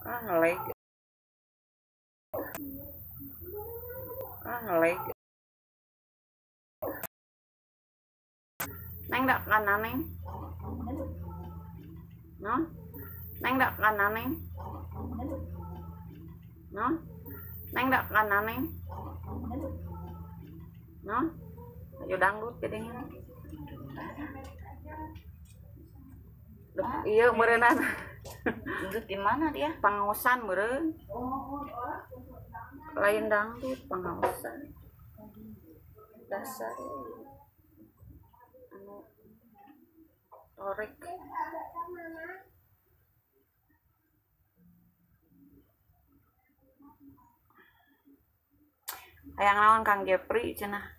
Ngelag. Ngelag. Neng dak kanan neng. No? Neng dak kanan neng. No? Neng dak kanan neng. No? Ayo dangdut jadinya. Iya meureunana. Dangdut di mana dia? Pangaosan meureun. Lain dangdut, pangaosan. Dasar anu torek. Hayang naon Kang Jepri cenah.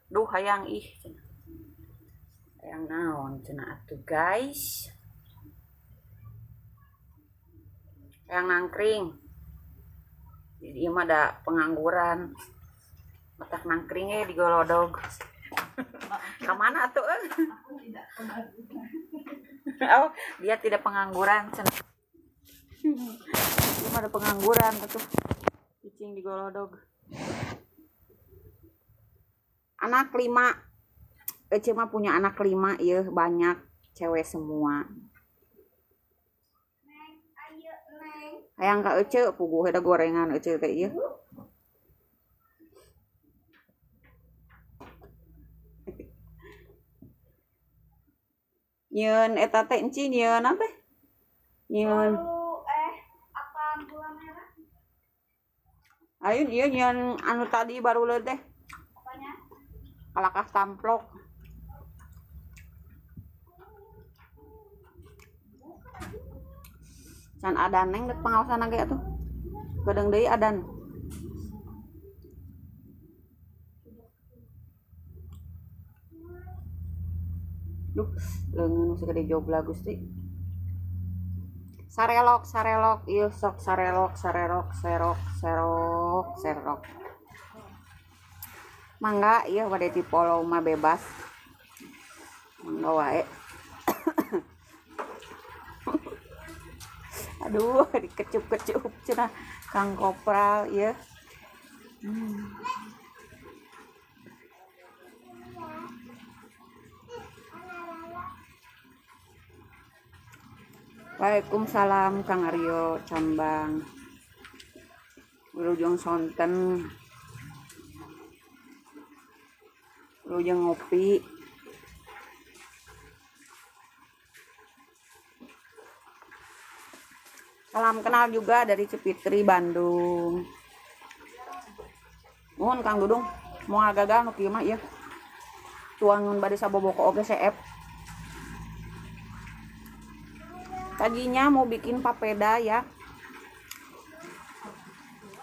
Duh hayang ih cenah. Hayang naon cenah atuh guys. Hayang nangkring. Jadi ieu mah da pengangguran. Otak nangkringnya di golodog. Kemana tuh? Oh, dia tidak pengangguran cenah. Ieu mah ada pengangguran atuh. Cicing di golodog. Anak 5. Ece mah punya anak 5, ya banyak cewek semua. Hayang ka Ece puguh ada gorengan Ece teh ieu. Nyeun eta teh enci nyeun apa? Nyeun apa gula merah? Ayun ieu nyeun anu tadi baru leut teh. Apanya? Kalakah tamplok. Can adan neng dek pangaosan ge atuh. Gedeung deui adan. Duh, leungeun nu sagede jobla Gusti. Sarelok, sarelok, ieu sok sarelok, sarelok, serok, serok, serok. Mangga ieu bade di follow mah bebas. Mangga wae. Aduh, dikecup-kecup cenah Kang Kopral ieu. Waalaikumsalam Kang Aryo Cambang. Wilujeng sonten. Wilujeng ngopi. Salam kenal juga dari Cepitri Bandung. Nuhun Kang Dudung, moal gagal nu kieu mah ieu. Tuangan bade saboboko oge seep. Tadinya mau bikin papeda ya.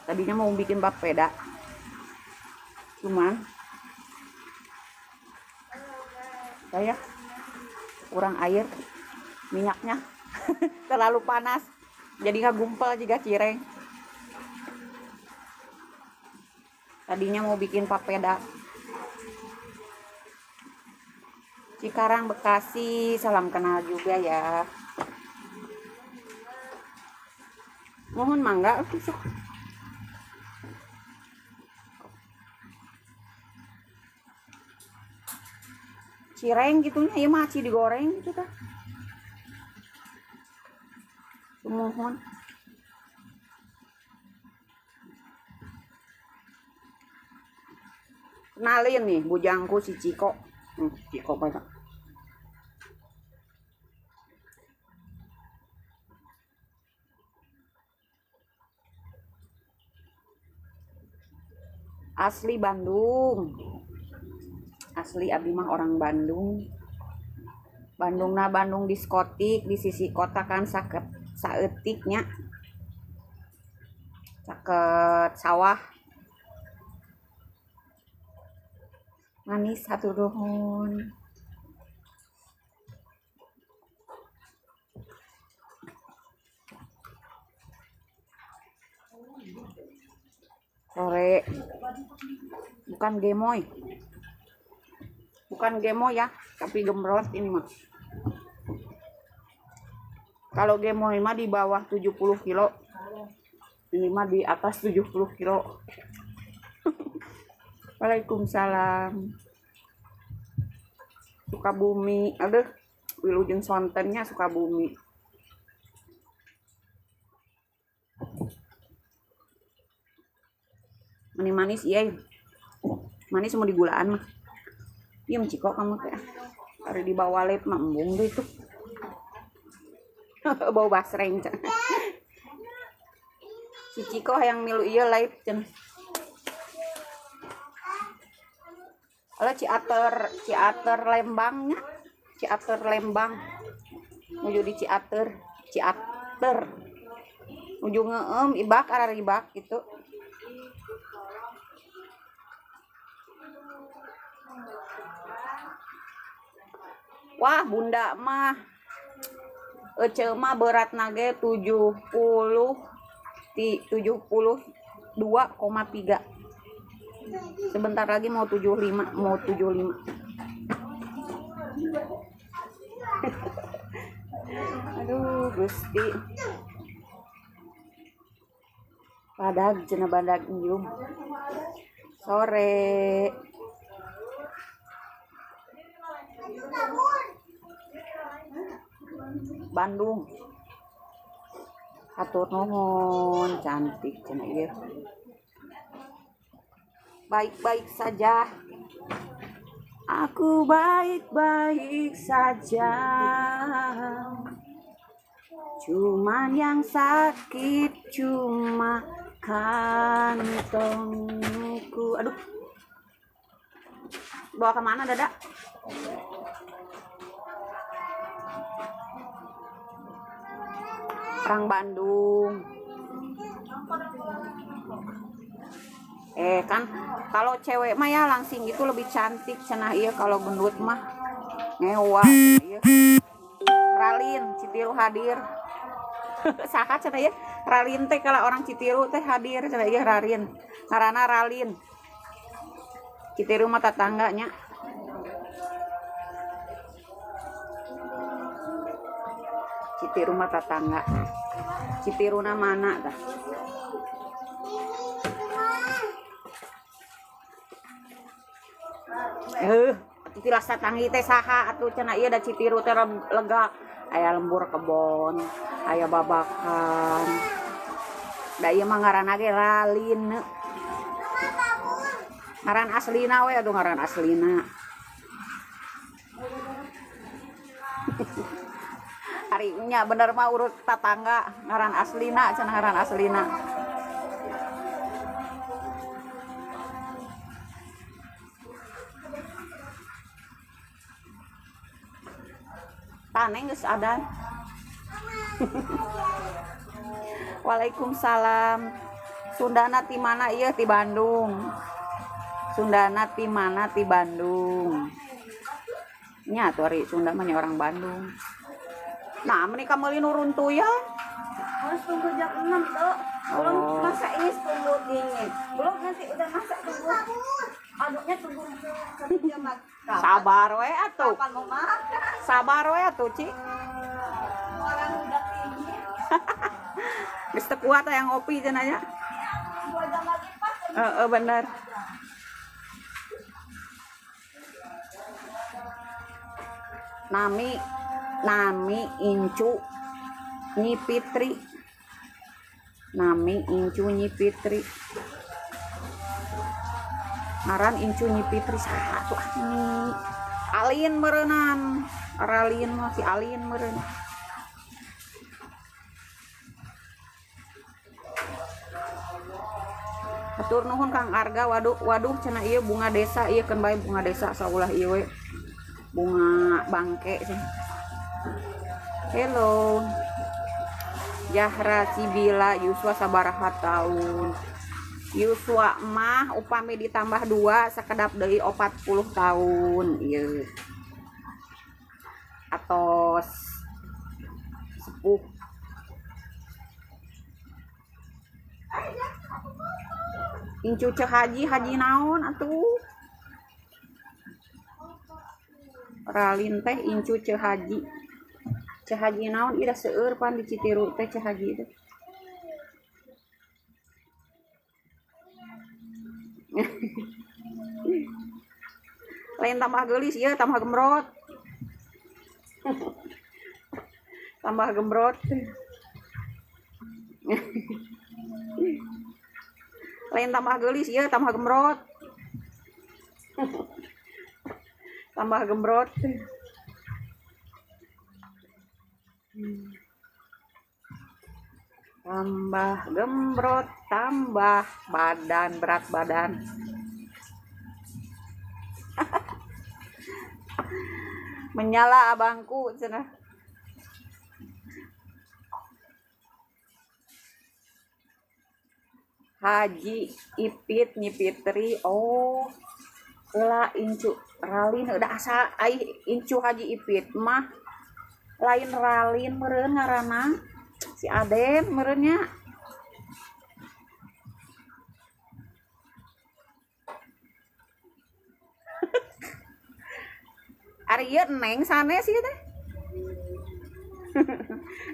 Tadinya mau bikin papeda. Cuman saya kurang air, minyaknya terlalu panas. Jadi nggak gumpal juga cireng. Tadinya mau bikin papeda. Cikarang Bekasi, salam kenal juga ya. Mohon mangga sok. Cireng gitunya ya maci digoreng gitu tah. Mohon. Kenalin nih bujangku si Ciko. Ciko banyak. Asli Bandung. Asli abdi mah orang Bandung. Bandung na Bandung diskotik di sisi kota kan saket saeutiknya. Caket sawah. Manis satu nuhun. Sore. Bukan gemoy. Bukan gemoy ya, tapi gemrot ini mah. Kalau gemoy mah di bawah 70 kilo. Ini mah di atas 70 kilo. Waalaikumsalam. Sukabumi, aduh, wilujeng sontennya Sukabumi. Meni manis iya. Manis mau digulaan mah. Diem Ciko kamu teh. Hari dibawa lep mah embung deh itu. Bau basreng. Si Ciko yang milu iya live cenah. Halo Ciater, Ciater Lembangnya. Ciater Lembang. Nuju di Ciater, Ciater. Nuju ngeem ibak arah ibak gitu. Wah, bunda mah ece mah berat nage 72,3. Sebentar lagi mau 75, mau 75. Aduh, Gusti. Badag cenah badag nyium. Sore. Bandung. Hatur nuhun, cantik cenah ieu. Baik-baik saja. Aku baik-baik saja. Cuman yang sakit cuma kantongku. Aduh. Bawa kemana, Dada? Orang Bandung. Kan kalau cewek mah ya langsing gitu lebih cantik cenah iya, kalau gendut mah ngewa iya. Ralin Citiru hadir. Saha cenah ieu Ralin teh kalau orang Citiru teh hadir cenah ieu Ralin. Ngaranna Ralin. Citiru mah tetangganya. Citiru mah tetangga. Citiruna mana tah? Tilas tanggi teh saha atuh cenah ieu da Citiru teh lega. Aya lembur kebon, aya babakan. Da ieu mah ngaranna ge Ralin. Ngaran aslina we atuh ngaran aslina. Ari nya bener mah urut tatangga ngaran aslina cenah ngaran aslina. Taneng geus adan. Waalaikumsalam. Sundana ti mana ieu? Ti Bandung. Sundana ti mana? Ti Bandung. Nya atuh ari Sunda mah nya orang Bandung. Nah, meuni kameuli nu runtuyan. Harus tunggu jam 6 tuh. Belum masak ini tunggu dingin. Belum nanti udah masak tunggu. Aduknya tunggu 1 jam lagi. Sabar we atuh. Kapan mau makan? Sabar we atuh, Ci. Orang udah dingin. Geus teu kuat aya ngopi cenah nya. 2 jam lagi pas. Heeh, bener. Nami Nami Incu Nyi Fitri. Nami Incu Nyi Fitri. Ngaran Incu Nyi Fitri saha tuh ah Alin meureunan. Aralin mah si Alin meureun. Hatur nuhun Kang Arga, waduh waduh cenah ieu bunga desa ieu keun bae bunga desa saulah ieu we. Bunga bangke sih. Hello. Jahra Cibila Yuswa sabaraha tahun. Yuswa mah upami ditambah 2 sakedap deui 40 tahun ieu. Atos sepuh. Incu cek haji, haji naon atuh? Ralin teh incu cek haji. Ceu Haji naon ieu da seueur pan di Citiru teh Ceu Haji teh. Lain tambah geulis ieu tambah gembrot. Tambah gembrot. Lain tambah geulis ieu tambah gembrot. Tambah gembrot. Tambah gembrot, tambah badan, berat badan. Menyala abangku cenah. Haji Ipit Nyi Fitri, oh lah incu Ralin udah asa ai incu Haji Ipit mah lain Ralin meureun ngaranna si Aden meureun nya. Ari ieu neng sanes ieu teh.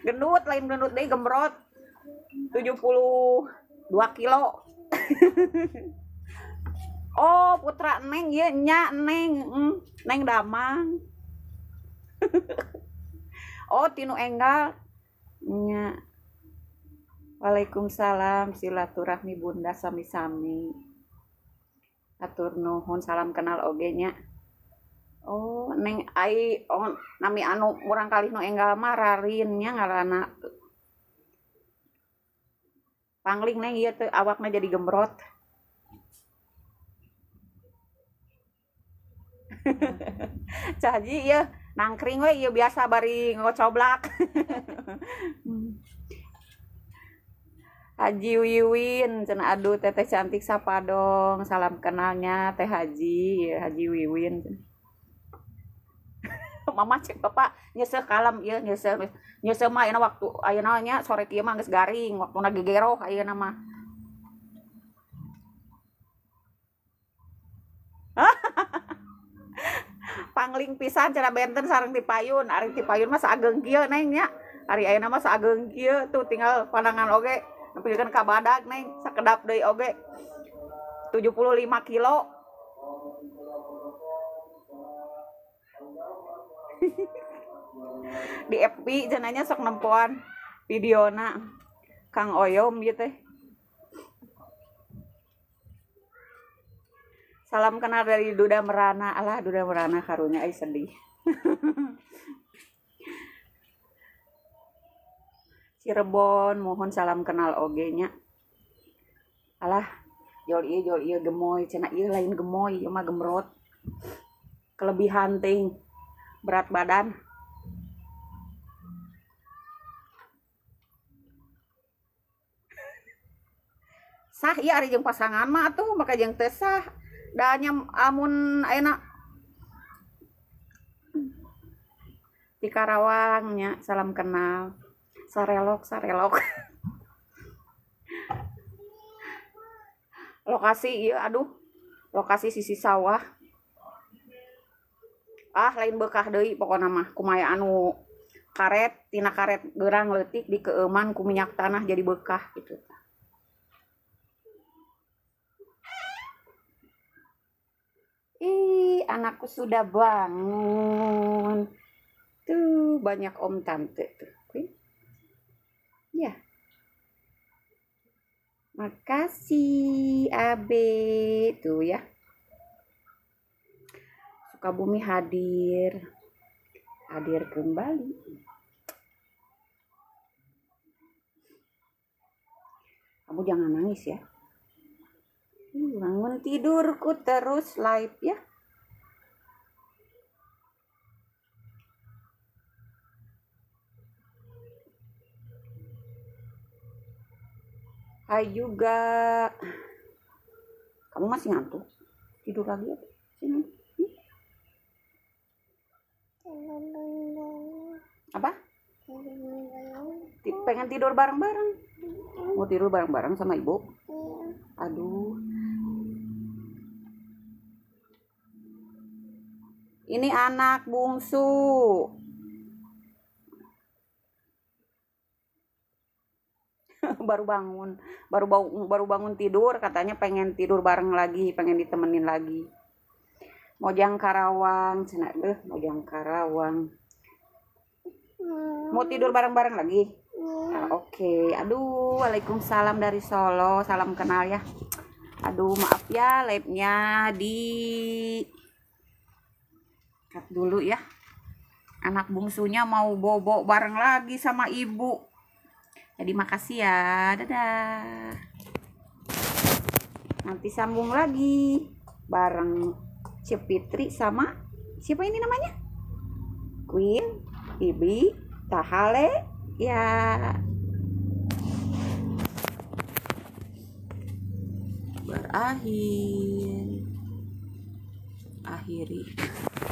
Gendut lain gendut deui gembrot 72 kilo. Oh putra neng ieu nya neng, neng Damang. Oh tinu enggal nya. Waalaikumsalam, silaturahmi bunda sami-sami. Atur nuhun, salam kenal oge nya. Oh neng ai oh, nami anu murang kalih nu enggal mah Rarin nya ngaranna. Pangling neng ieu teh awakna jadi gembrot. Caji ieu nangkring we ieu biasa bari ngocoblak. Haji Wiwin cenah, aduh teteh cantik sapa dong, salam kenalnya Teh Haji, ya, Haji Wiwin. Mama cek bapak nyeseh kalem ieu nyeseh nyeseh mah ayeuna waktu ayeuna nya sore kieu mah geus garing waktuna gegeroh ayeuna mah. Pangling pisan cara benten sareng tipayun, ari tipayun mah saageng kieu neng nya, ari ayeuna mah saageng kieu tuh tinggal pandangan oge nepikeun ka badag neng sakedap deui oge 75 kilo. Di FB cenanya sok nempoan videona Kang Oyom ieu teh. Salam kenal dari Duda Merana. Alah Duda Merana karunya ai sedih. Cirebon mohon salam kenal oge nya. Alah jol ieu gemoy cenah ieu lain gemoy ieu mah gemrot. Kelebihan ting berat badan. Sah ieu ari jeung pasangan mah atuh maka jeung teu sah. Da nya amun ayeuna di Karawang nya salam kenal. Sarelok sarelok. Lokasi ieu aduh lokasi sisi sawah. Ah lain bekah deui pokona mah kumaya anu karet tina karet gerang leutik dikeeuman ku minyak tanah jadi bekah gitu. Ih, anakku sudah bangun. Tuh banyak om tante tuh. Ya. Makasih Abe tuh ya. Sukabumi hadir. Hadir kembali. Kamu jangan nangis ya. Bangun tidurku terus live ya. Hai juga. Kamu masih ngantuk? Tidur lagi ya? Sini. Apa? Pengen tidur bareng-bareng. Mau tidur bareng-bareng sama ibu? Aduh. Ini anak bungsu. Baru bangun, baru bangun tidur, katanya pengen tidur bareng lagi, pengen ditemenin lagi. Mojang Karawang, cenah deh, Mojang Karawang. Mau tidur bareng-bareng lagi? Ah, oke. Aduh, waalaikumsalam dari Solo, salam kenal ya. Aduh, maaf ya, live-nya di cut dulu ya. Anak bungsunya mau bobok bareng lagi sama ibu. Jadi makasih ya, dadah. Nanti sambung lagi bareng Cepitri sama siapa ini namanya? Queen, Bibi, Tahale, ya. Berakhir. Akhiri.